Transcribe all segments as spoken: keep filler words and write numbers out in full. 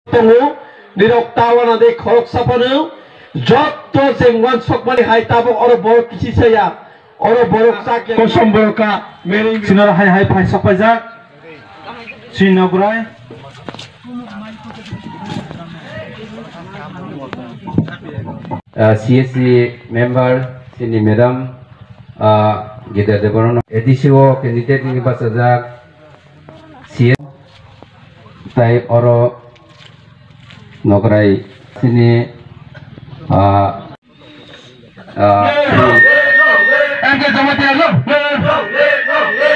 Tongo, nirok tawana de khoroksa phano jotto jeng wansokmani hai tabuk oro borok kisi saya, oro borok chak ya. Kosom borok ka, mering sinara hai hai phai sokpaijak. Sinograi. Ah, C S C member, sini madam, ah, Gita Debbarma, A D C o candidate ni bachajak, C S, tai oro Nograi sini, ah, ah, Anke Jamatia lo.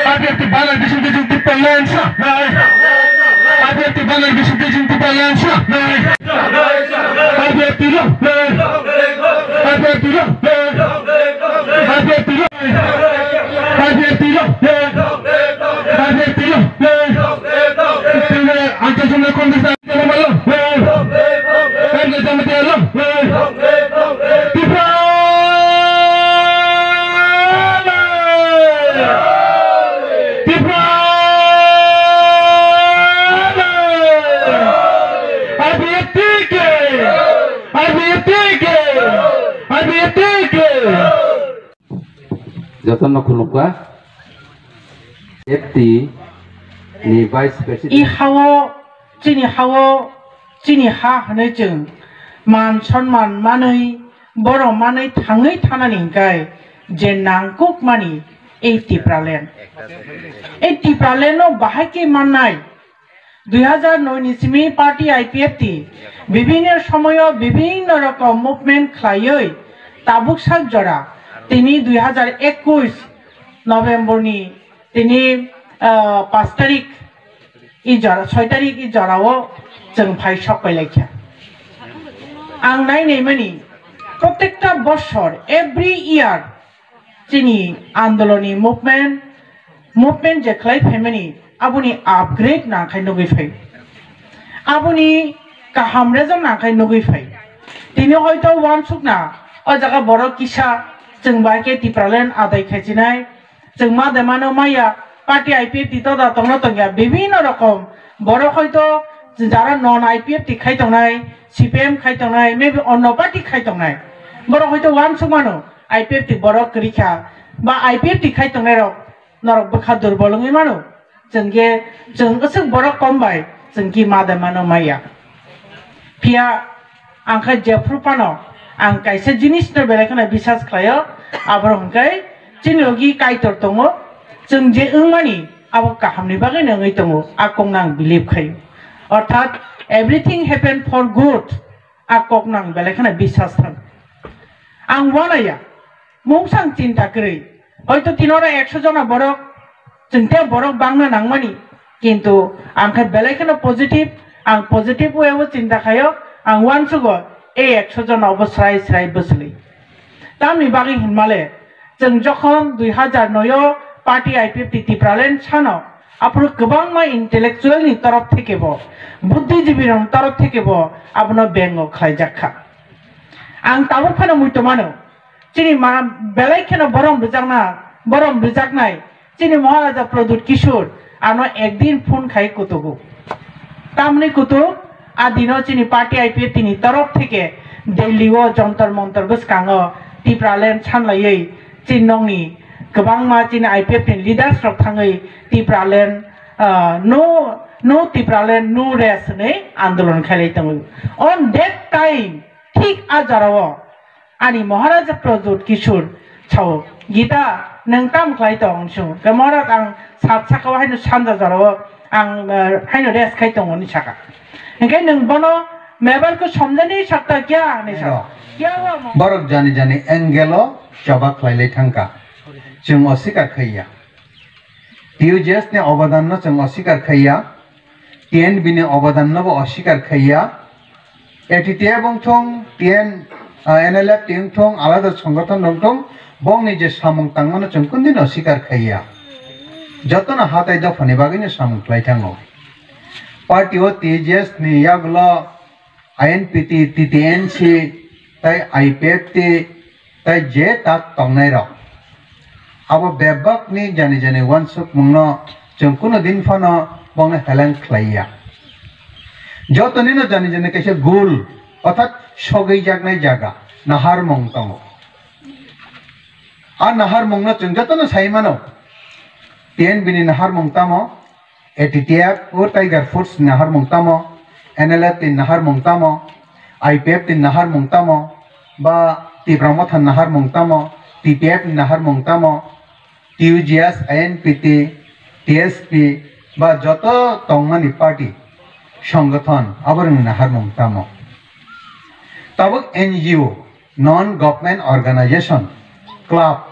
Anke ti balar bising bising ti pelan sa. Anke ti balar bising bising ti pelan sa. Anke ti lo. Anke ti lo. Anke ti lo. Anke ti lo. Anke ti lo. Anke ti lo. Anke ti lo. Jotono khulumkha. F T ni Vice President. I hao, chini hao, chini ha hwnwi chwng man sonman manwi, borok manwi thangwi thanani hwnkhe je nangkukmani ei Tipraland. Ei Tipraland no bahai khe mannai. Dui hajar noi ni simi party I P F T bibhinno somoyo bibhinno rokom movement khlaiwi tabuk sak jora tini dui hajar ekwis November ni tini, ah, pash tarik i jora, soi tarik i jorao chwng phai sok pai laikha. Ang nai nai mani, protekta bosor, every year, chini andoloni movement, movement je khlai phaimani, aboni upgrade nangkhai nugwi phai. Aboni kaham result nangkhai nugwi phai. Tini hoito wansukna, o jaga borok kisa, chwng bai khe Tipraland adai khaichinai, chwng ma de mano maya, party I P F T to da tongno tongya, bibhinno rokom, borok hoito jara non I P F T khai tongnai, C P M khai tongnai, maybe onno party khai tongnai, borok hoito wansukmano, I P F T borok kwrwi kha, ba I P F T khai tongnai rok norok bwkha durbol wngwi mano. Chwng khe, chwng aswk borok kom bai chwng khe ma de mano maya. Phiya ang khe jephru phano ang kaisa jinis no belai kheno bisas khlaio, abo hwnkhe chini logi Kaitor tongo, chwng je wngmani abo kahamni bagwi no wngwi tongo, a kokno ang believe khaio. Orthat everything happen for good, a kokno ang belai kheno bisas thang. Ang wanaya, mungsang chinta kwrwi. Hoito tinoro ekso jona borok, chwng tei borok bangna nangmani. Kintu ang khe belai kheno positive, ang positive way o chinta khaio, ang wansugo ei ekso jona obo srai srai bwswlwi. Tamni bagwi hinmale, chwng jokhon dui hajar noi o party I P F T Tipraland sano, aphuru kwbangma intellectual ni torof theke bo, buddhijibi rok torof theke bo abono bengo khlaijak kha. Ang tabuk phano muitu mano, chini ma belai kheno borom rwjakna, borom rwjaknai chini Maharaja Pradyut Kishore ano ekdin phone khai kutugo. Tamni kutuk, a dino chini party I P F T ni torof theke Delhi o Jantar Mantar bwskango Tipraland sanlaiwi chini nokni kwbangma chini I P F T ni leaders rok thangwi Tipraland, ah, no, no Tipraland, no rest hwnwi andolon khailai tongo. On that time, thik a jorao ani Maharaja Pradyut Kishore sao, "Gita, nwng tam khlai tong?" Sung khe, "Maharaj, ang sat saka o haino sanja jorao ang, eh, haino rest khai tongo," hinwi saka. Hinkhe nwng bono mebel ko somjani sakta kya hinwi saka. Kya wa mo- Borok jani jani angle o choba khlai lai thangkha. Chwng osikar khaiya. T U J S ni obodan no chwng osikar khaiya, T N B ni obodan no bo osikar khaiya, A T T F wng thung, T N, ah, N L F T wng thung, alada songothon wng thung, bongni je samung tangmano chwng kundino osikar khaiya. Jotono hatai dophani bagwino samung khlai thango. Party o T J S ni yagulo I N P T, T T N C, tai I P F T, tai je tak tongnai rok, abo bebak ni jani jani uansukmung no chwng kunu din phano bongno heleng khlai ya. Joto nino jani jani kaisa gul, orthat sogwi jaknai jaga, naharmung tongo. A naharmungno chwng jotono sai mano. T N B ni naharmung tamo, A T T F, o Tiger Foods ni naharmung tamo, N L F ni naharmung tamo, I P F ni naharmung tamo, ba Tipra Motha ni naharmung tamo, T P F ni naharmung tamo, T U G S, I N P T, T S P ba joto tongmani party, songgothon, aborokni naharmung tamo? Tabuk N G O, non government organization, club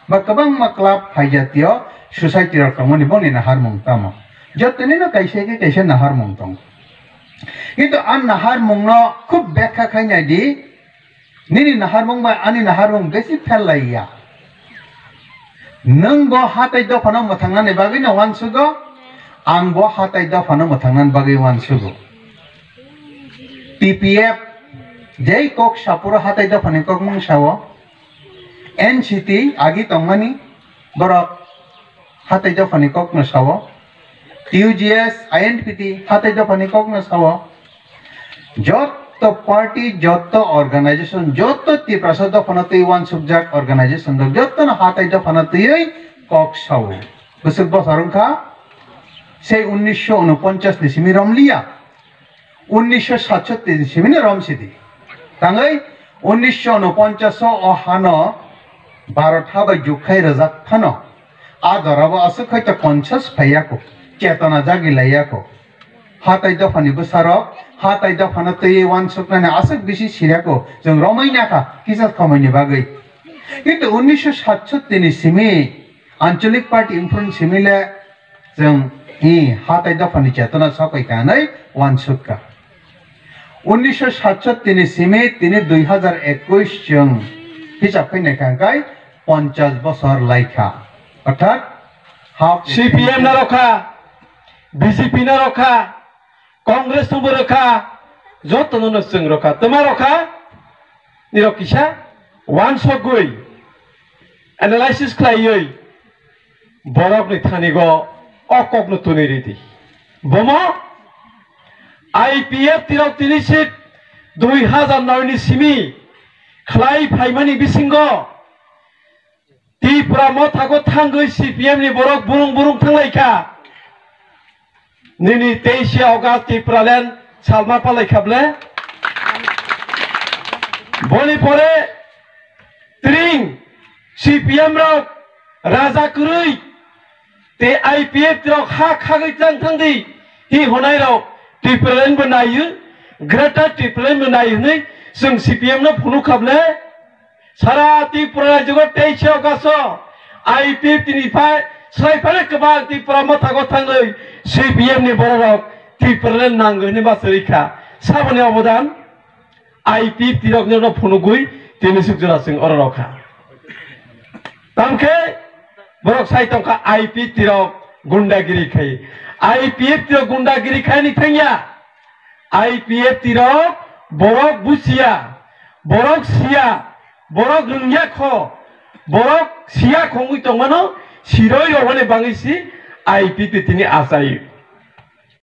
ba kwbangma club phaijatio society rok tongmani bongni naharmung tamo? Jotonino kaisa khe kaisa naharmung tongo. Kintu a naharmungno khub bekha khai nai di, nini naharmung bai ani naharmung besi phel lai ya. Nwng bo hatai dophano mwthangnani bagwi no uansugo, ang bo hatai dophano mwthangnani bagwi uansugo. T P F jai kok sapuro hatai dophani kok mung sao, N C T agi tongmani borok hatai dophani kokno sao, T U G S, I N P T hatai dophani kokno sao, joto party, joto organization, joto Tiprasa dophano twi uansukjak organization rok jotono hatai dophano twiwi kok sao. Bwswk bosor wngkha, sei unnisho unoponchas ni simi romliya, unnisho satsotti ni simino romsidi. Tangwi unnisho unoponchas o hano Bharat ha bai jukkhai rwjak phano, a jorabo aswk hoito conscious phaiya kho, chetona jagi laiya kho. Hatai dophani bwsarok hatai dophano twiwi uansuknani aswk bisi sirya kho, chwng romwi nakha kisa somoini bagwi. Kintu unnisho satsotti ni simi Anchalik party wngphuru simi le chwng i hatai dophani chetona sopai ka hinwi uansuk ka. Unnisho satsotti ni simi tini dui hazar ekush chwng hisab khe naikha hwnkhe ponchas bosor laikha. Orthat half C P M na rokha, B J P na rokha, Congress no bo rokha, joto no no chwng rokha. Twma rokha? Nirok kisa uansukgwi analysis khlaiwi borokni thanigo o kokno tuni ridi. Bomo I P F T rok tini sit dui hazar noi ni simi khlai phaimani bisingo Tipra Motha go thangwi C P M ni borok burung burung thanglaikha. Nini teishe August Tipraland salma palaikha ble? Boni pore tring C P M rok raja kwrwi tei I P F T rok ha khagwi tlang thangdi hi hwnai rok Tipraland bo naiyo, Greater Tipraland bo naiyo hwnwi chwng C P M no phunukha ble? Sara Tripura rajyo teishe August o I P F T ni phai swlai phano kwbang Tipra Motha go thangwi C P M ni borok rok Tipraland nango hwnwi ma swrwi kha. Saboni obodan I P F T rok no phunugwi tini suk jora chwng oro rok kha. Tamkhe borok sai tongkha I P F T rok gundagiri khai. I P F T rok gundagiri khai ni thangya. I P F T rok borok busia, borok sia, borok rwngya kho, borok sia khongwi tongmano siroi rohorni bangwi si I P F T tini achai.